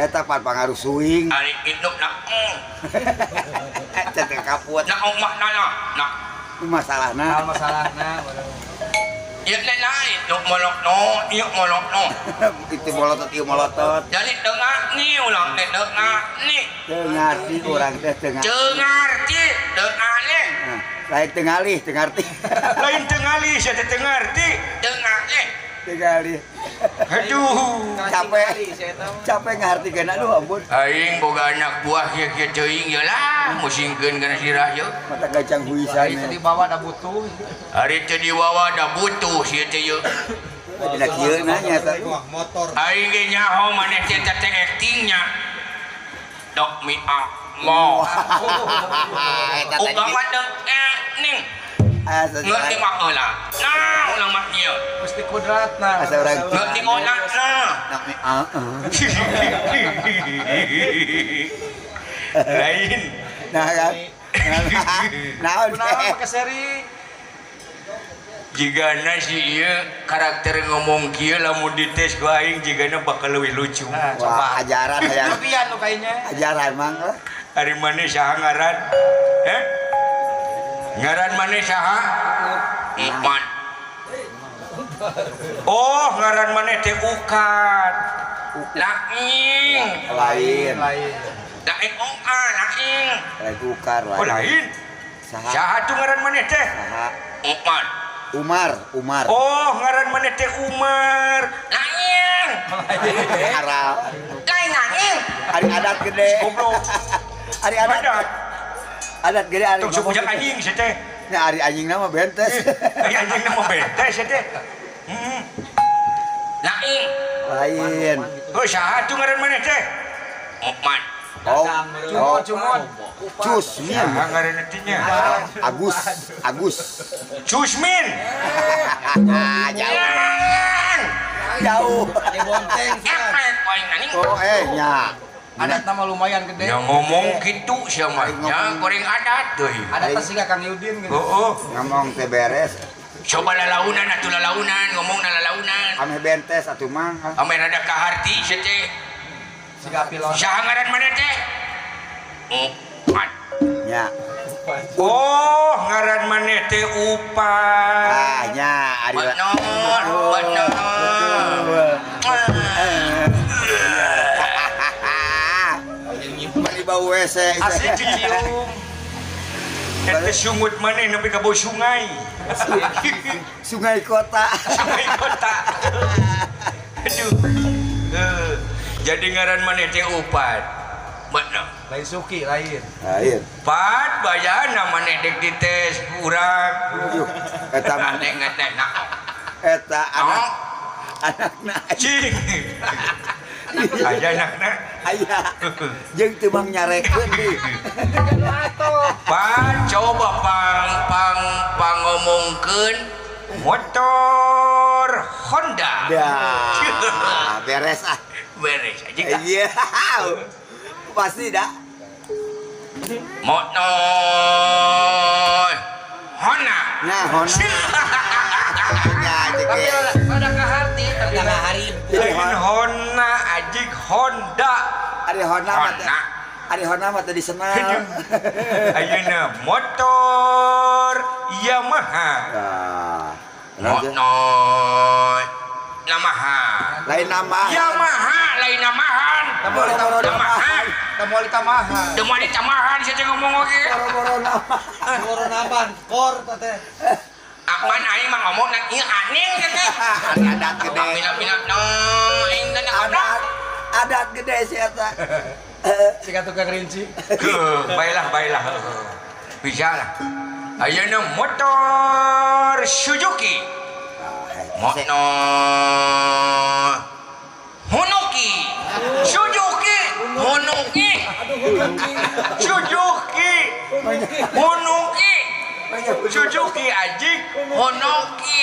Eta pan pangaruh suing. Ari induk na. Eta teh kaput. Na mah na na. Masalahna. Masalahna. Ieu teh lain nu molokno, ieu molokno. Itu molotot ieu molotot. Jadi teu ngarti urang teh teu ngarti. Teu ngarti urang teh teu ngarti. Teu ngarti, teu ngalih. Lain teu ngalih, teu ngarti. Lain teu ngalih sia teh teu ngarti, teu ngalih. Teu ngalih. Aduh, capek. Capek ngartikeun aduh ampun. Aing boga anak buah kieu-kieu teuing ye lah, musingkeun kana sirah ye. Mata gacang huisan. Ari teu dibawa da butuh. Ari teu diwawa da butuh sia teh ye. Dina kieu na nya eta. Motor. Aing ge nyaho maneh teh teh actingnya. Dok mi a mo. Eta teh. Uga mah deung ning. Ngerti mah heula. Nah, ulang mah ieu. Mesti kudratna. Asa urang ngerti olahna. Dok mi a. Lain. Nah kan. Naon kunaon make seri? Jigana si ieu karakter ngomong kieu lamun dites ku aing jigana bakal leuwih lucu. Nah, coba ajaran hayang. Lebihan nu kayaknya. Ajaran mang lah. Ari maneh saha ngaran? Heh? Ngaran maneh saha? Iman. Oh, ngaran maneh teh Ukat. Lain. Lain. Lain oa, lain. Lain Ukar lain. Oh, lain. Saha? Saha tuh ngaran maneh teh? Saha? Uman. Umar, Umar. Oh, ngaran maneh teh Umar. Lain. Arab. Lain lain. Ari adat gede. Goblok. Ari adat. Adat gede ari. Tong supujak anjing sia teh. Nya ari anjing nama bentes. Ari anjing nama bentes sia teh. Heeh. Lain. Lain. Oh, saha tuh ngaran maneh teh? Uman. Oh, cumut, cumut. Cusmin. Saha ngaran teh nya? Agus, Agus. Cusmin. Jauh. Jauh. Ada bonteng. Oh, nya. Adat nama lumayan gede. Ya ngomong gitu sia mah. Nya goreng adat deui. Adat teh siga Kang Yudin gitu. Heeh. Ngomong teh beres. Coba lalaunan atuh lalaunan, ngomongna lalaunan. Ameh bentes atuh mang. Ameh rada kaharti sia teh. Siga pilon. Saha ngaran maneh teh? Upat. Nya. Oh, ngaran maneh teh Upat. Ah, nya ari. Bener, bener. Mari bau WC. Asli cicium. Eta sungut maneh nepi ka bau sungai. Sungai kota. Sungai kota. Aduh. Jadi ngaran maneh teh Upat. Bener. Lain Suki lain. Lain. Pat bayana maneh dek dites urang. Aduh, eta maneh ngeteh na. Eta anak anakna cing. Aya anakna. Aya. Jeung teu mang nyarekeun deui. Pan coba pang pang pangomongkeun motor Honda. Dah, beres ah. Beres aja. Iya. Pasti dah. Motor Honda. Nah, Honda. Tapi rada kaharti, tapi harib. Lain Honda ajik Honda. Ari Honda mah. Ari Honda mah tadi senang. Ayeuna motor Yamaha. Motor Yamaha. Lain nama. Yamaha lain namahan. Namahan. Teu moal ditamahan. Teu moal ditamahan sia teh ngomong oge. Boro-boro nama. Boro namahan kor teh. Apan aing mah ngomong na ieu aneh teh. Adat gede. Pina-pina no aing teh adat. Adat gede si eta. Siga tukang rinci. Baiklah, baiklah. Bisa lah. Ayeuna motor Suzuki. Motor Honoki. Suzuki Honoki. Suzuki Honoki. Suzuki ajik Honoki.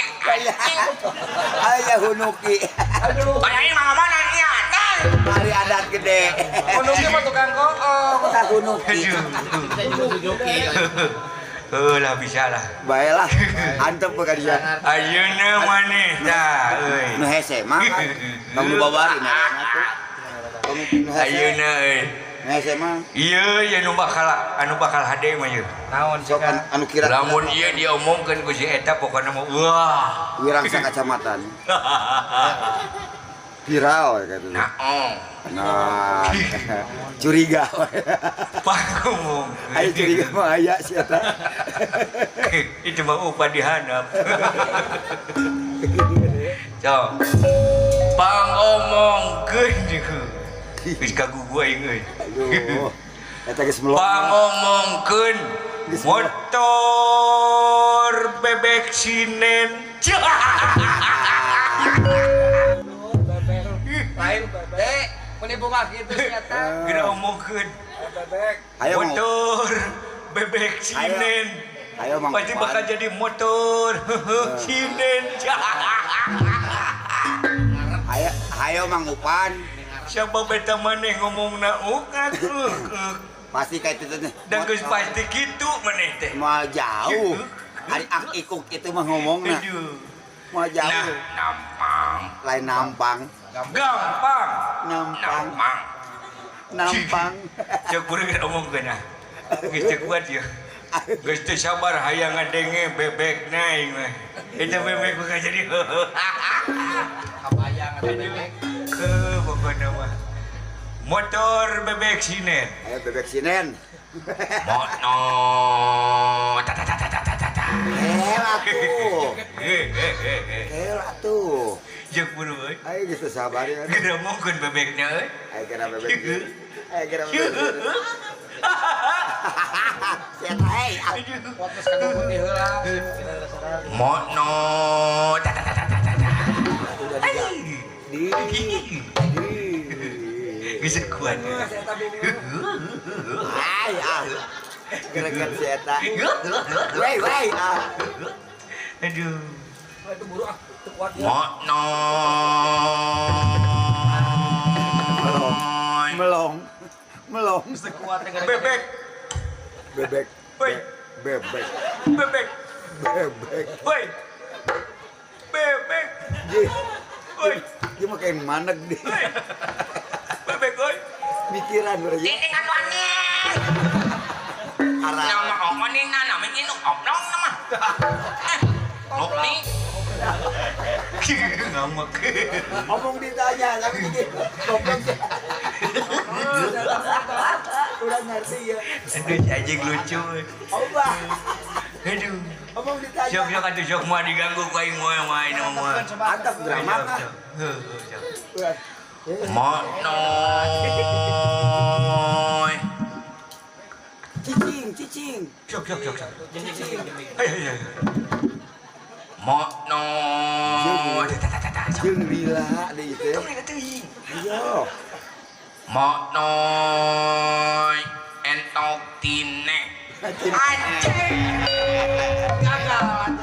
Aya Honoki. Aduh. Aing mah ngomong ieu adat. Ari adat gede. Honoki mah tukang goong. Honoki. Suzuki. Lah bisa lah. Baiklah, antep ka dia. Ayeuna maneh tah euy. Nu hese mah kan. Bang nu babari ngaranna tuh. Ayeuna euy. Hese mah. Ieu ye nu bakal anu bakal hade mah ieu. Naon sok anu kira. Lamun ieu diomongkeun ku si eta pokona mah wah. Wirangsa kacamatan. Viral ya gitu. Naon. Nah, curiga. Pangomong. Ayo curiga mah aya si eta. Itu mah upah dihandap. So, pangomongkeun geus kagugu aing euy. Aduh. Eta geus melong. Pangomongkeun motor bebek sinen. Lain bebek, meni bunga gitu ternyata. Geura omongkeun. Bebek. Motor bebek sinen. Ayo Mang. Pasti bakal jadi motor sinen. Ayo ayo Mang Upan. Siapa beta maneh ngomongna ukak. Pasti kayak itu teh. Dan geus pasti kitu maneh teh. Moal jauh. Ari ak ikuk itu mah ngomongna. Moal jauh. Nah, nampang. Lain nampang. Gampang. Nampang. Nampang. Cek kuring omongkeun ah. Geus teu kuat ya. Geus teu sabar hayang ngadenge bebek naing mah. Eta bebek bakal jadi. Kabayang eta bebek. Heuh pokona mah. Motor bebek sinen. Ayo bebek sinen. Mono ta ta ta ta ta ta ta. Hela tuh. Hela tuh. Jeung buru euy. Ayo geus teu sabar ya. Geura mongkeun bebekna euy. Ayo geura bebek. Ayo geura bebek. Siapa hei? Fokus ka putih heula. Mono ta ta ta ta ta ta. Di. Geus kuat. Ai ah. Gereget si eta. Wei wei ah. Aduh. Itu buru ah, teu kuat. Mono. Melong. Melong. Sekuat bebek. Bebek. Woi. Bebek. Bebek. Bebek. Woi. Bebek. Woi. Dia mah kayak maneg deh. Bebek oi. Mikiran berarti. Ini kan wani. Arah. Nama om ni nama ini om nong nama. Om ni. Ngamek. Omong ditanya tapi gini. Goblok. Udah ngerti ya. Aduh, anjing lucu. Obah. Aduh. Omong ditanya. Sok sok atuh sok moal diganggu ku aing moal main moal. Antap drama kah? Monoy. Cicing, cicing. Sok sok sok sok. Ayo ayo. Monoy. Jeung lila deui teh. Ayo. Monoy entok tine. Anjing. Gagal.